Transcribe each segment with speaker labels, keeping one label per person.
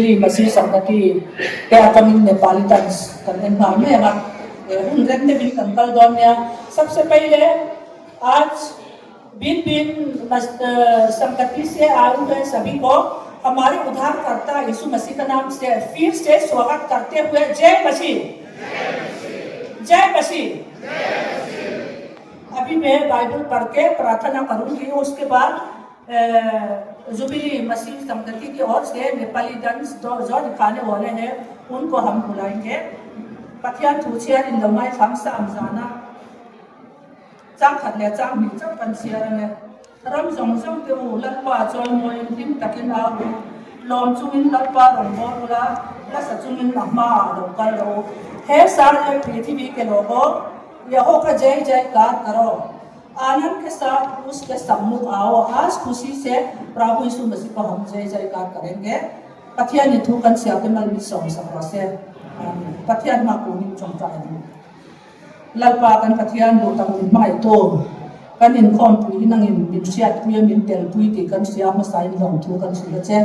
Speaker 1: Jubilee Masih Sangati te atangin Nepali dance kan en nghal mai ang a, hun rem deuhin kan kal dawn nia. Sabse peile aaj bin bin Sangati se aaye hue sabhi ko hamare udharkarta Yisu Masih ka naam se fir se swagat karte hue Jai Masih! Jai Masih! Abhi main Bible padh ke prarthana karungi uske baad Jubilee Masih Sangati ki or se Nepali dance jo dikhane wale hai unko hum bulaenge. Pathian thu chhiar in lo ngaithla hmasa ang zana chang khat leh chang hnih chauh kan chhiar ang e. Ram zawng zawng te u Lalpa chawimawiin hlim takin au u, lawm chungin Lalpa rawn bawl ula, hla sa chungin a hmaah lo kal rawh u. He sar leh Prithivi ke logo Yehoka jai jaikar karo. आनंद के साथ उसके सम्मुख आओ आज खुशी से प्रभु यीशु मसीह को हम जय जयकार करेंगे Pathian in thu kan chhiar te mal min sawm sak rawh se Amen Pathian hma kun in tawngtai ang Lalpa kan Pathian duh tak min hmangaih tu kan inkhawmpui hi nangin min hriatpui a min telpui tih kan hria hmasa in lawm thu kan hrilh a che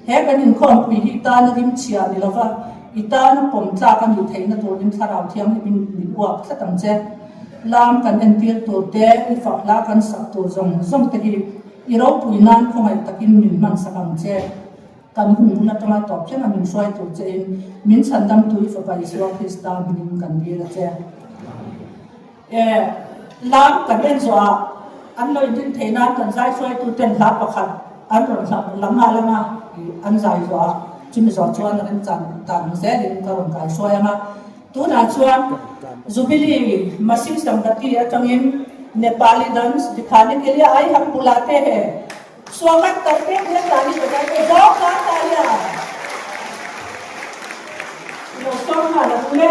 Speaker 1: he kan inkhawmpui hi i tana rim chhia ni lova i tana pawm tlak a nih theihna turin thlarau thianghlim in min uap tlat ang che. Lam kan entir tur te, i fak hla kan sak tur zawng zawng te hi i ropui nan khawngaih takin min hman sak ang che. Kan hun bul atanga tawp thlenga min hruai tur che in min chhandam tu i Fapa Isua Krista hmingin kan dil a che. E, lam kan en zawhah an lo inrin theih nan kan zai hruaitu ten hla pakhat an rawn hla la nghal anga an zai zawhah chumi zawh chuan remchan dan zelin ka rawn kaihruai anga. Tunah chuan Jubilee Masih Sangati atangin Nepali dance dikhane ke liye aai hum bulate hai. Swagat karte hue taali bajate zordar taaliyan. Lo sawm nghal ang ule.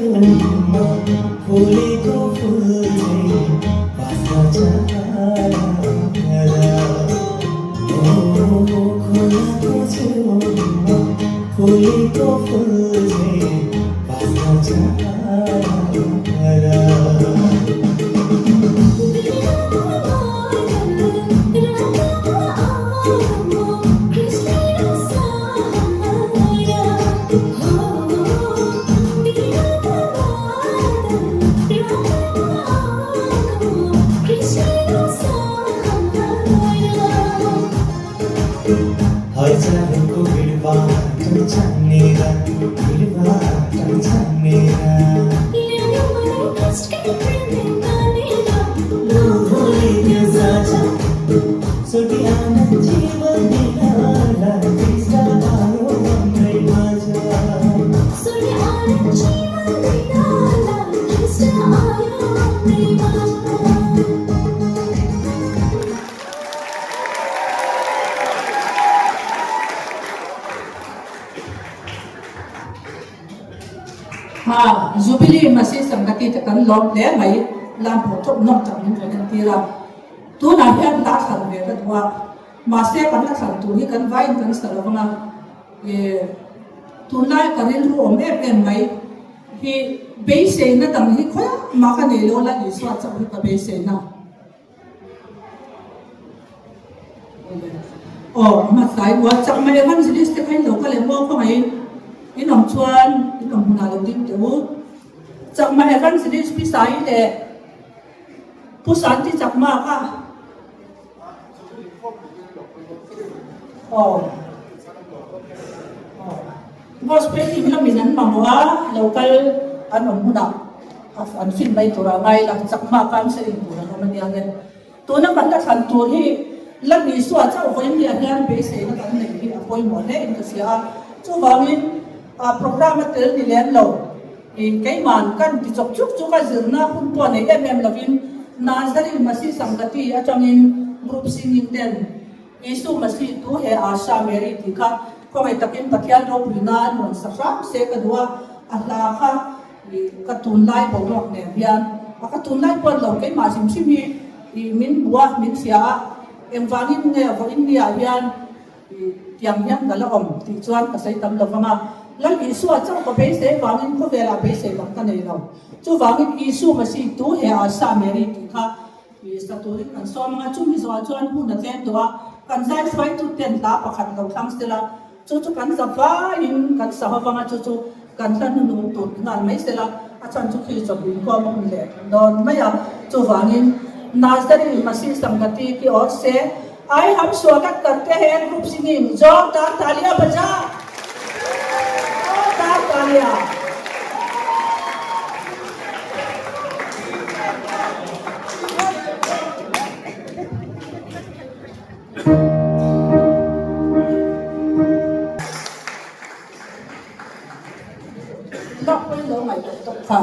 Speaker 2: छेउमा फुलेको फुल झैँ बाँच्न चाहँदा। ओ खोलाको छेउमा फुलेको फुल झैँ बाँच्न चाहँदा। हजारौँको भिडबाट छानेर, भिडबाट छानेर, लोभले त्यो साँझ स्वर्गीय आनन्द जीवन दिनलाई ख्रीष्ट आयो हाम्रै माझ।
Speaker 1: Ha, Jubilee Masi Sangati te kan lawm hle mai, lam pawh chawp nawm tak min rawn entir a. Tunah hian hla thlan ve ka duh a, mahse kan hla thlan tur hi kan vaiin kan sa lo vang a, tunlai ka rilru awm em em mai hi beiseina dang hi khawiah mah ka nei lo la Isua chauh hi ka beiseina. Aw hmasain ual chak mai evangelist te kha in lo kal em aw khawngaihin in awm chuan in awm hunah lo ding teh u. Chakma evangelist Pi Sai leh Pu Santi Chakma kha aw Gospel team lamin an mamawh a lo kal an awm hunah an fin mai tur a ngai la Chakma counselling tur an awm a nia nge. Tuna kan la thlan tur hi Lal Isua chauh vawiin ni ah hian beiseina kan neih hi a pawimawh hle in ka hria a, chuvangin programme a tel ni lem lo i keiman kan ti chawk chuk chuk a, zirna hun pawh nei em em lovin Nazarene Masih Sangati atangin group singing ten Isu Masih tu he Asha Mary tih kha khawngaih takin Pathian ropui nan rawn sa hram se ka duh a, a hla kha I ka tunlai boruak nen hian a ka tunlai pawn lo keimah hrim hrim hi i min hmu a, min hria a, engvangin nge vawiin ni ah hian i tiang hian ka la awm tih chuan ka sawi tam lo vang a, Lal Isua chauh ka beisei vangin khawvelah beisei dang ka nei lo. Chuvangin Isu Masih tu he Asha Mary tih kha i sa turin kan sawm ang a, chumi zawhah chuan hun a tlem tawh a, kan zai hruaitu ten hla pakhat lo thlang sela, Chu chu kan za vaiin kan sa ho vang a, chu chu kan hla hnunung tur nghal mai sela, a chhan chu khi chawhmih khawm a hun leh dawn mai a. Chuvangin Nazarene Masih Sangati ki or se ai ham swagat karte hain group singing zordar talia baja zordar talia. Bak pawhin lo ngaihtuah tawk kha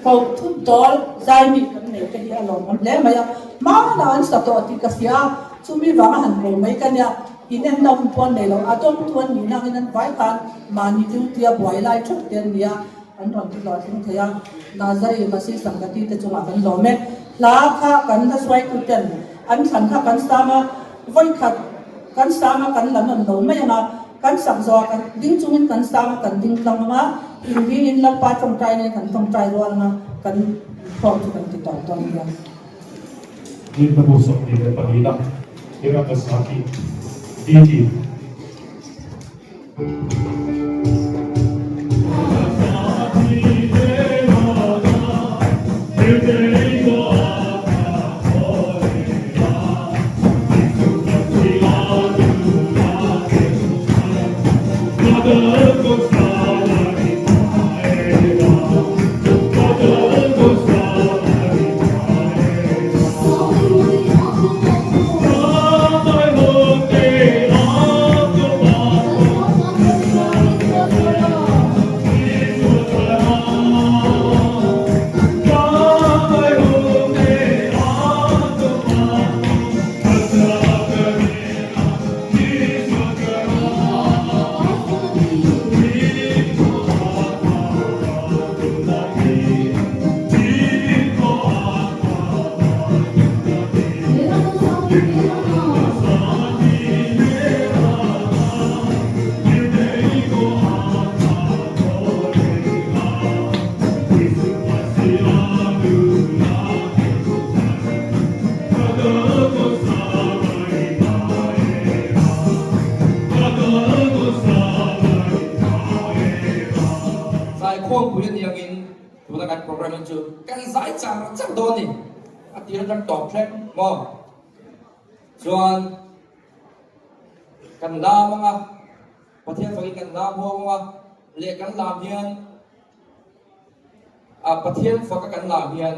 Speaker 1: ko thut dawl zaimi kan nei te hi a lawmawm hle mai a, hmanah an sa tawh tih ka hria a, chumi vanga han bo mai ka nia, in en na hun pawh an nei lo, a dawmtu an nih nangin an vai khan mahni duty a buai lai theuh te an ni a, an rawn ti hlawhtling thei a, Nazari Masih Sangati te chungah kan lawm e, hla kha kan hla hruaitu ten An thlan kha kan sang a, vawikhat kan sang a kan la nawn lo mai ang a, kan sak zawh a kan ding chungin kan sang a kan ding tlang ang a, inringin Lalpa tawngtai nen kan tawngtai rual ang a, kan inkhawm chu kan ti tawp dawn nia.
Speaker 3: Lehkhabu 22 na Hiragasaki, DT.
Speaker 4: Tuna kan programme hi chu kan zai char char dawn a ni. A tir atang tawp thleng maw? Chuan kan lam anga Pathian fakin kan lam ho anga leh kan lam hian a Pathian faka kan lam hian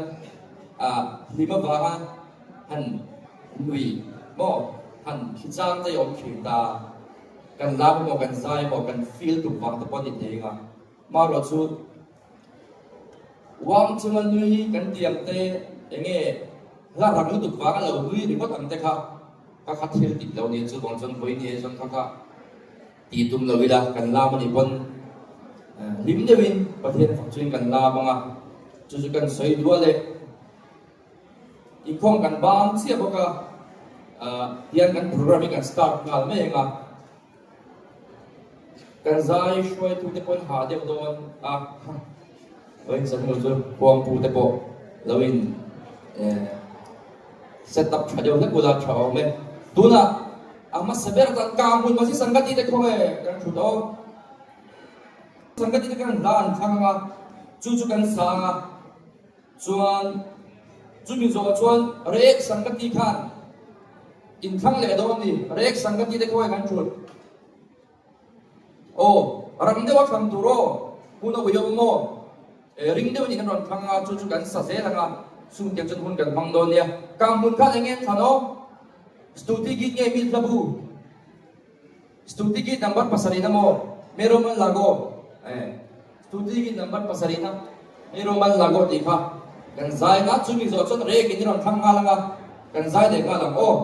Speaker 4: a hlim avanga han nui maw han khichang te awm thin ta. Kan lam emaw kan zai emaw kan feel tuk vang te pawh a ni thei anga marawh chu Uang chunga nui kan ti ang te, enge hla rang lutuk vanga lo nui ringawt ang te kha ka kha thil dik lo nia chuvang chuan vawi nia chuan kha kha tih tum lo ila kan lam a nih pawn hlim deuhin Pathian fak chuin kan lam ang a, chu chu kan sawi duah leh inkhawm kan bang chiah bawk a, tihian kan program hi kan start nghal mai ang a. Kan zai hruaitute pawhin hah deuh dawn a, vawiin chawhnu chu khuangpu te pawh lo in set up tha deuh hlek ula tha awm e. Tunah a hmasa ber tan kang hmun Masi Sangati te khaw nge kan thut aw. Sangati te kan hla an thlang anga chu chu kan sa anga chuan chumi zawh chuan Reek Sangati khan Inthlang leh dawn ni, Rek Sangati te khawi kan thut. Aw, rang deuha thlang tur aw, hun a ui awm maw? E, ring deuhin in rawn thlang a, chu chu kan sa zel ang a, chung tiang chuan hun kan hmang dawn nia. Kang hmun khan eng nge thlan aw? Stuti git nge mi hlabu? Stuti git number pasarihna maw? Meroman Lago. E, Stuti git number pasarihna Meroman Lago tih kha kan zai ang a, chumi zawh chuan rek in i rawn thlang nghal ang a, kan zai leh nghal ang aw.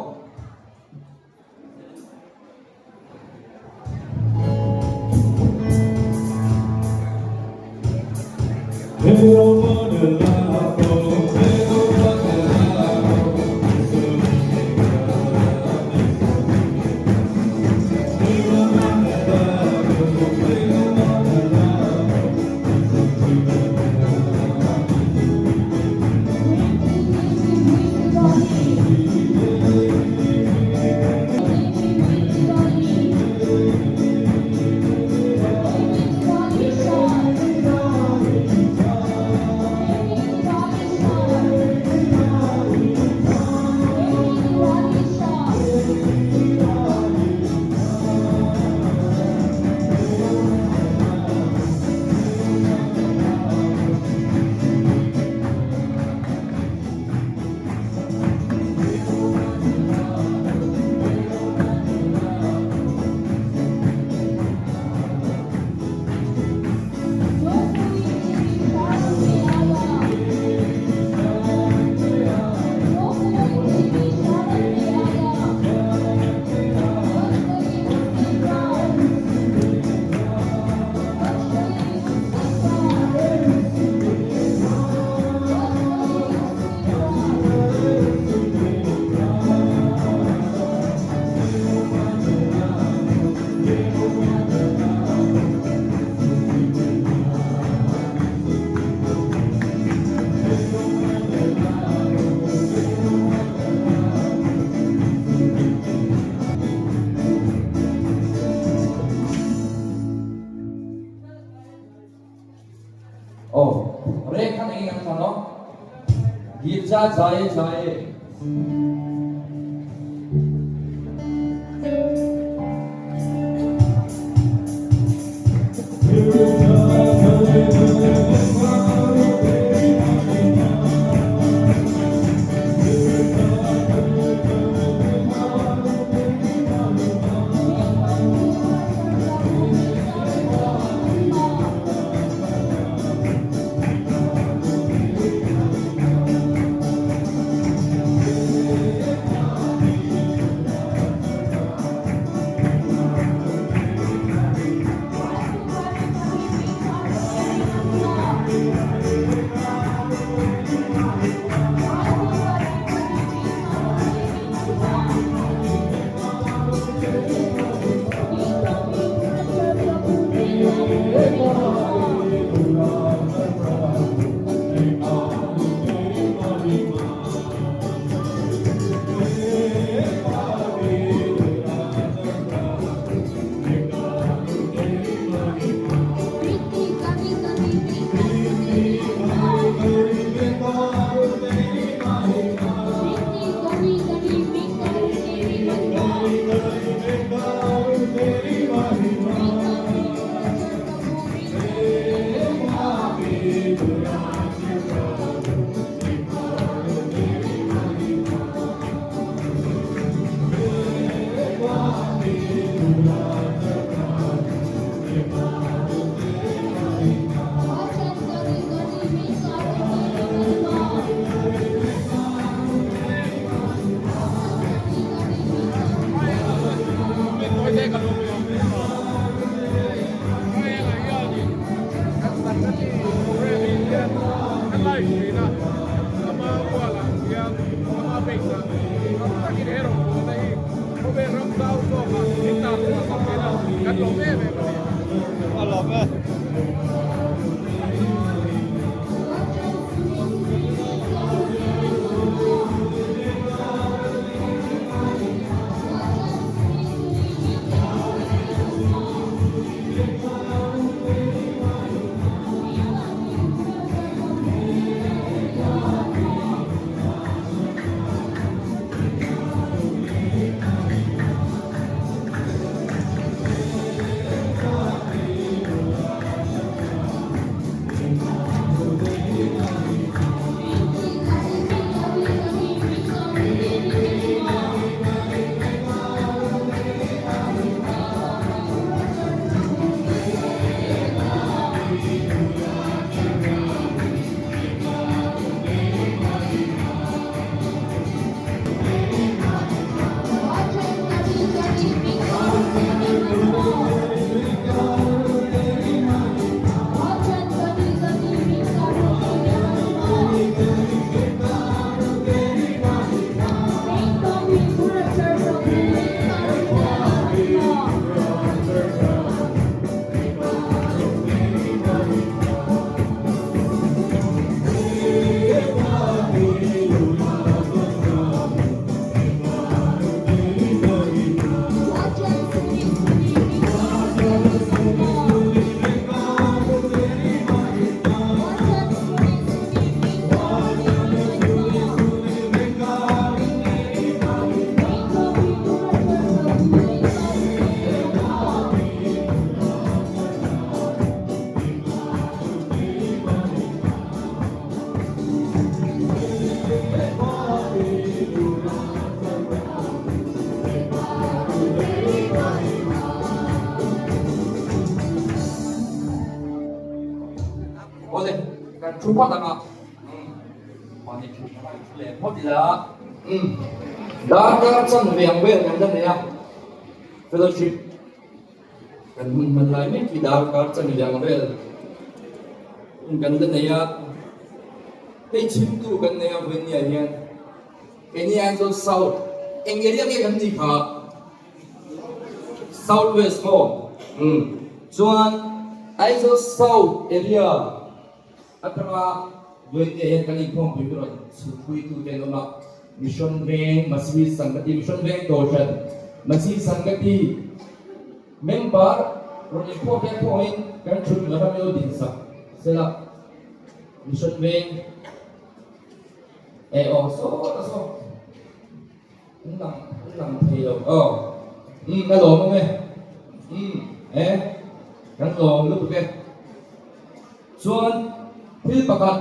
Speaker 4: Aw, rek khan engin an thlan aw? Girja jaye jaye. Awle, kan thu phawt ang a. Mahni thu leh phawt ila. Darkar chanve ang vel kan la nei a, fellowship kan hun hman lai mek hi darkar chanve ang vel hun kan la nei a. Hei chhimtu kan nei a vawinia hian keini Aizawl South eng area nge kan tih kha? South West maw? Umm. Chuan Aizawl South area atanga Vawinia hian kan inkhawmpui tur a chhukpuitute an awm a, Mission Veng, Masihi Sangati, Mission Veng Kohhran, Masihi Sangati member rawn inkhawm te thawngin kan thut la ram ilo dinsak sela Mission Veng eh aw saw ta saw. An lang an lang thei lo aw. Umm a lawm awm e. Umm e kan lawm lutuk e. Chuan thil pakhat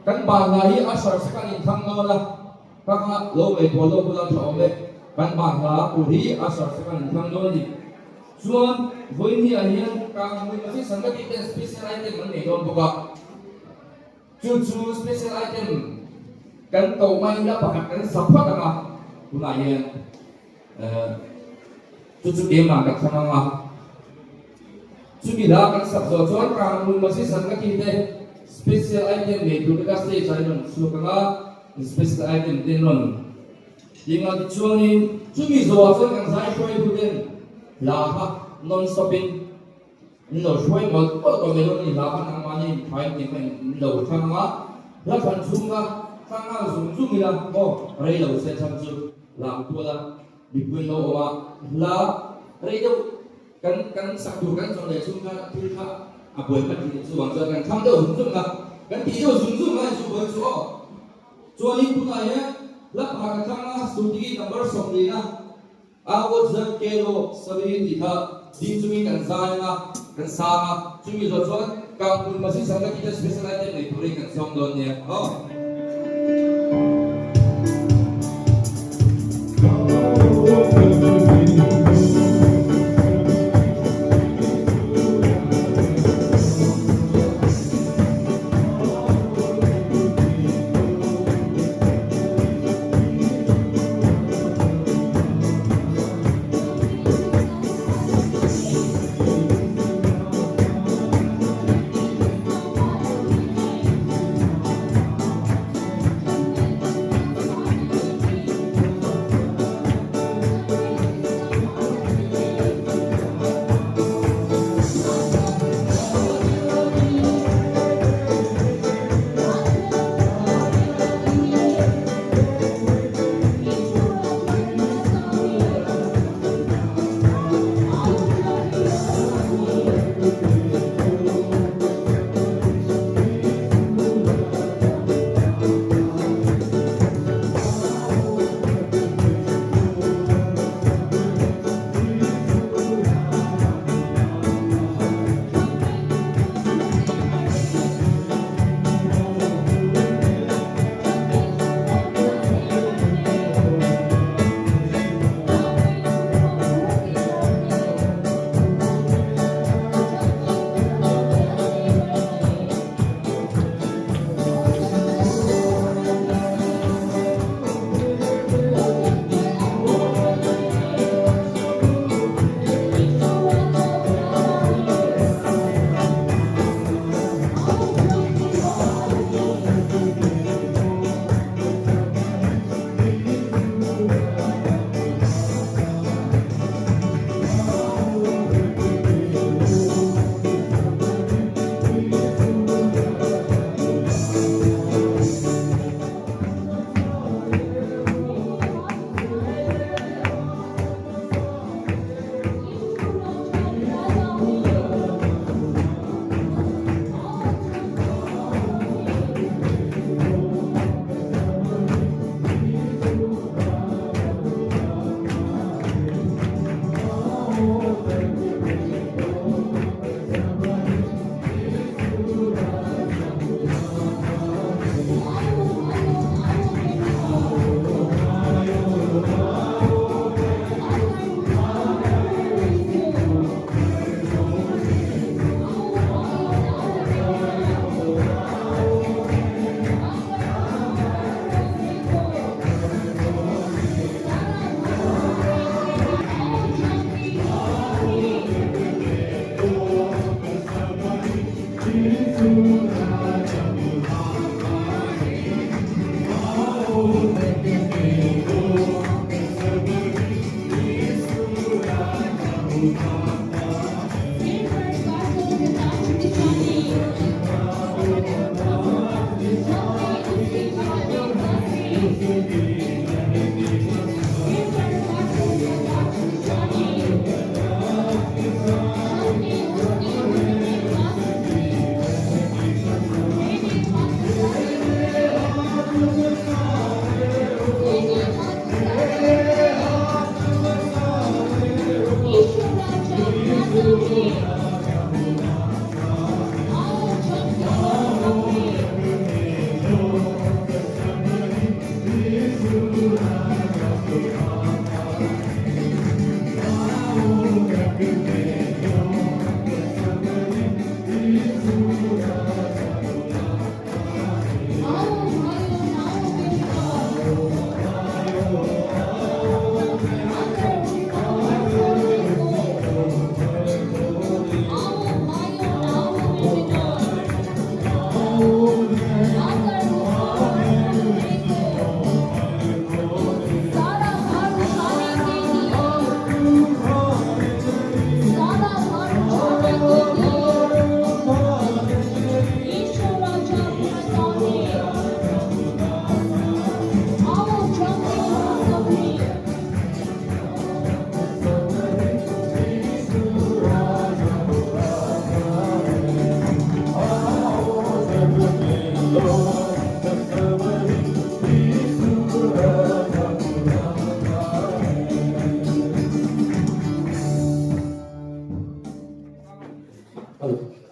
Speaker 4: kan ban hla hi a hrar se kan inthlang dawn a, ka kha lo ngaihtuah lawk bula tha awm e. Kan ban hla tur hi a hrar se kan inthlang dawn a ni. Chuan vawiin hi ah hian Kangmui Masjid Sangati ten special item an nei dawn bawk a. Chu chu special item kan koh mai ila pakhat kan sa phawt ang a, tunah hian chu chu keimah ka thlang ang a, chumi la kan sak zawh chuan Kanghmun Masjid Sangati te special item nei tur te kha stage ah in rawn chhuak ang a, special item te in rawn ti ang a, tichuanin chumi zawhah chuan kan zai hruaitu ten hla kha non stop in In lo hruai mawlh mawlh tawh mai lo ni hla kha nangmahni in thain tih kha in lo thlang a, hla thlan chhung kha thlang nghal zung zung ila maw rei lo se chhan chu lam tual a mipui an lo awm a, hla rei deuh kan kan sak tur kan zawn leh chhung kha thil kha a buai hman thin chuvang chuan kan thlang deuh zung zung a, kan tih deuh zung zung a inchu buai chu aw. Chuanin tunah hian hla pakhat ka thlang a, Stuti number 40 na. A awt zan ke lo sawi tih kha ding chungin kan zai ang a, kan sang a, chumi zawh chuan. Kanghmun Masi Sangati te special item nei turin kan sawm dawn nia aw.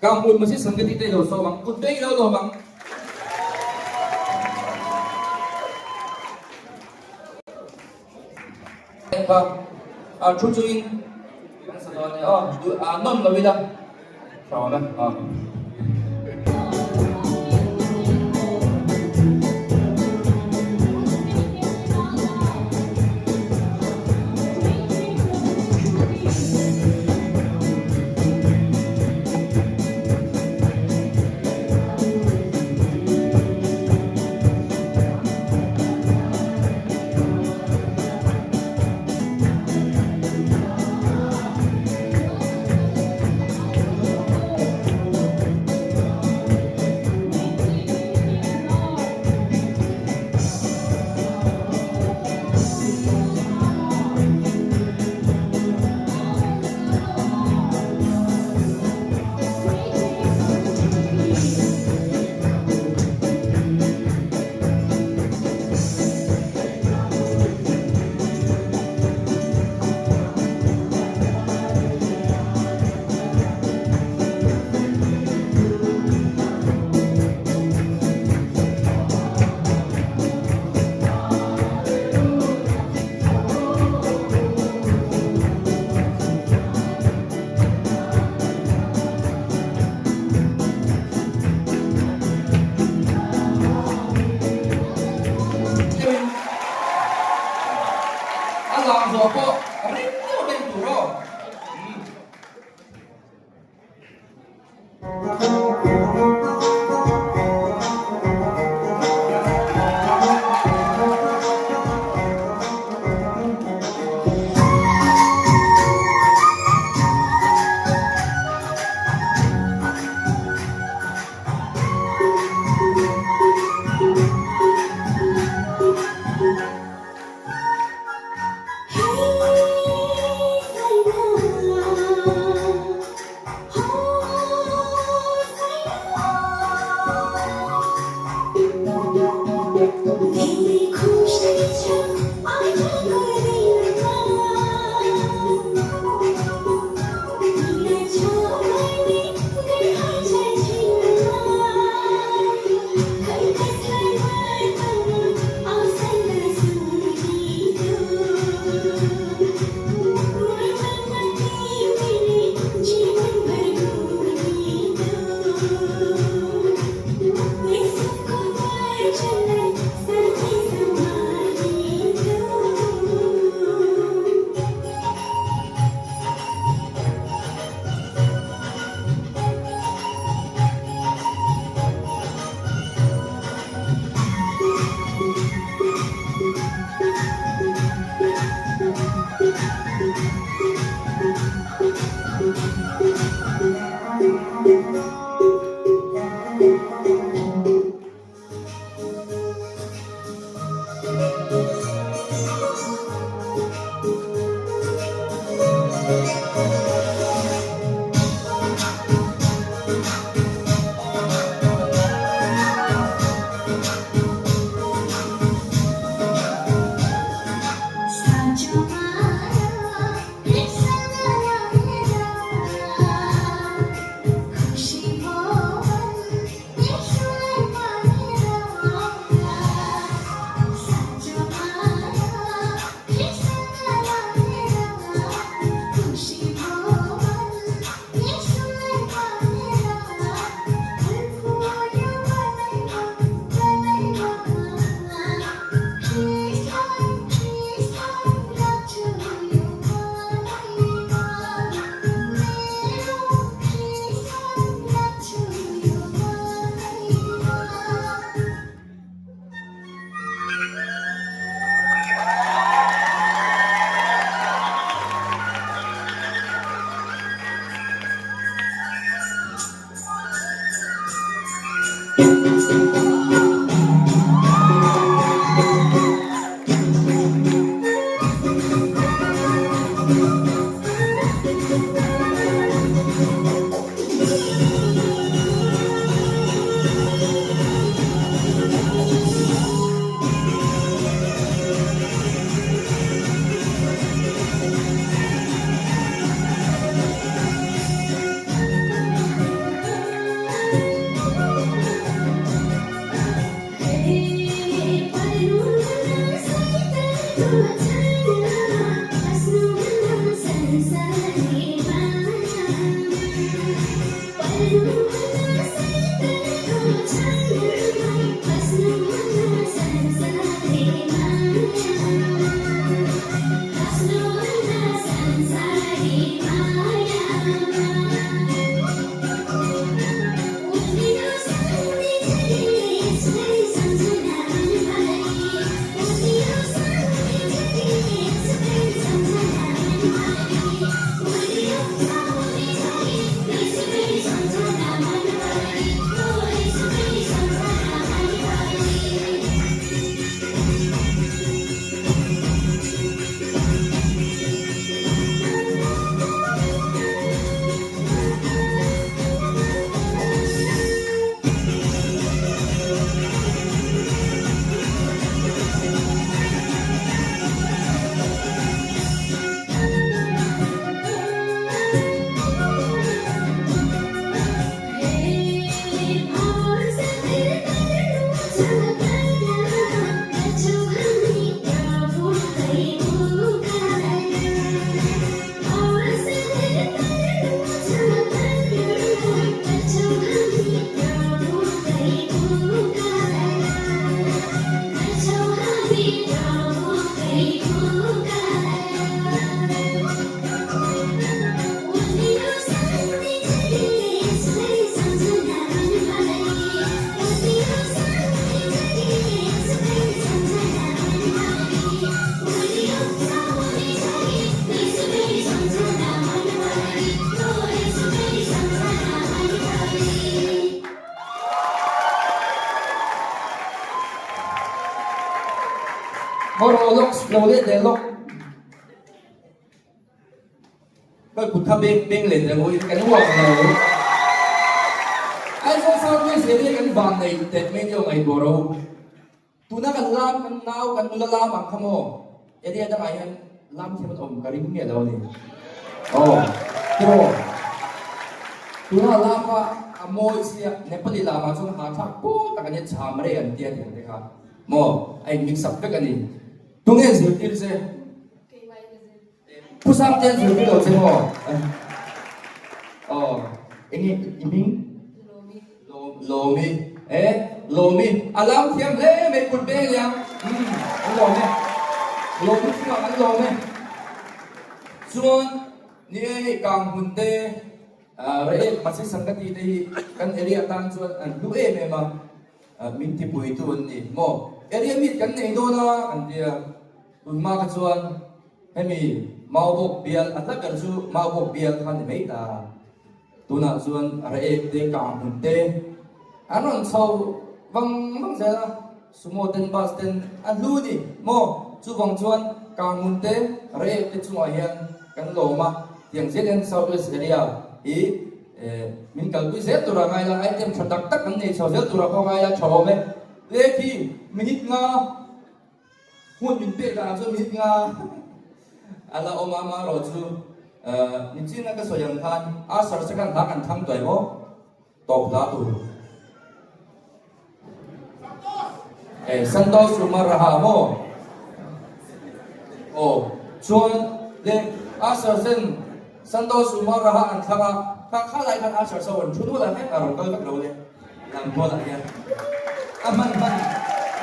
Speaker 4: Kanghmun Masi Sangati te i lo sawm ang, kut beng i lo lawm ang. Kha a thu chungin kan sa dawn nia aw, nawm lo ila tha awm e aw. A zang zawh pawh ring deuh reng tur aw. Mawraw lawk lo leh leh lawk. Ka kut kha beng beng leh leh ngawih kan uak lo. Aizawl South West area kan van nei teh mai nia ngaihtuah ro. Tuna kan lam kan nau kan nula lam ang kha maw area dangah hian lam thiam an awm ka ring miah lo a ni. Aw tiraw tuna lam kha a mawi sia Nepali lamah chuan ha thlak pawl tak a nia cham rei an tia tih ang te kha maw a in mix up vek a ni. Tunge zirtir che? Pu Sangte an zirtir lo che maw? Aw, enge i hming?
Speaker 5: Lawmi.
Speaker 4: Lawmi. E, Lawmi. A lam thiam hle mai kut beng liang. Um, an lawm e. Lawmi chungah kan lawm e. Chuan, ni e hei kang hmun te, Re'ek Masi Sangati te hi kan area tan chuan an hlu em em a. Min tipuitu an ni maw? Area meet kan nei dawn a kan tia. Tunhma kha chuan hemi Maubawk bial a hla ber chu Maubawk bial kha ni mai ta. Tunah chuan Re'ek te Kanghmun te an rawn chho vang vang zel a, Sumo ten bus ten a hlu ni maw? Chuvang chuan Kanghmun te Re'ek te chungah hian kan lawm a, tiang zel hian South West area hi Min kalpui zel tur a ngai la, item tha tak tak kan nei chho zel tur a pawh ngai la, tha awm e. Le khi minute nga hmun min pek danah chuan minute nga a la awm a, amaherawh chu nichin a ka sawi ang khan Asher second hla kan thlang tuai maw tawp hla tur. Eh, Santos Rumaraha maw? Aw, chuan le Asher sen Santos Rumaraha an thlang a, kha kha lai khan Asher so an thu nual a vek a rawn kal vek lo le, lam tualah hian a hman hman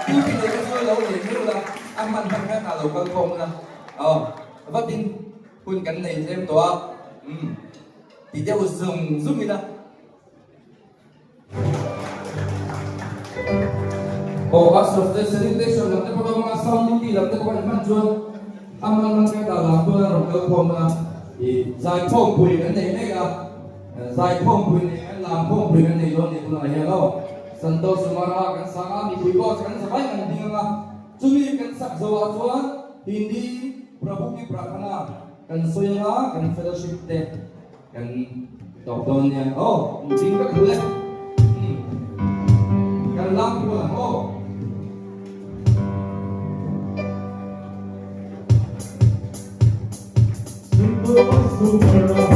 Speaker 4: duty nei te chu lo nei miau la, a hman hman khan a lo kal khawm la, aw vatin hun kan nei tlem tawh a, umm ti deuh zung zung ila. Aw a soft te sanitation lam te pawh a hmang a sound duty lam te pawh an hman chuan a hman hman kha dah lam chuan a rawn kal khawm a ih zaikhawm pui kan nei mek a zaikhawm pui nei kan lam khawm pui kan nei dawn ni tunah hian aw Santosh Kumara kan sang a mipui pawh kan zavai kan ding ang a chumi kan sak zawhah chuan Hindi Prabhu ki Prarthana kan sawi ang a kan fellowship te Kan tawp dawn nia aw, ding vek ru le. Kan lam kual ang aw.
Speaker 2: Super, super.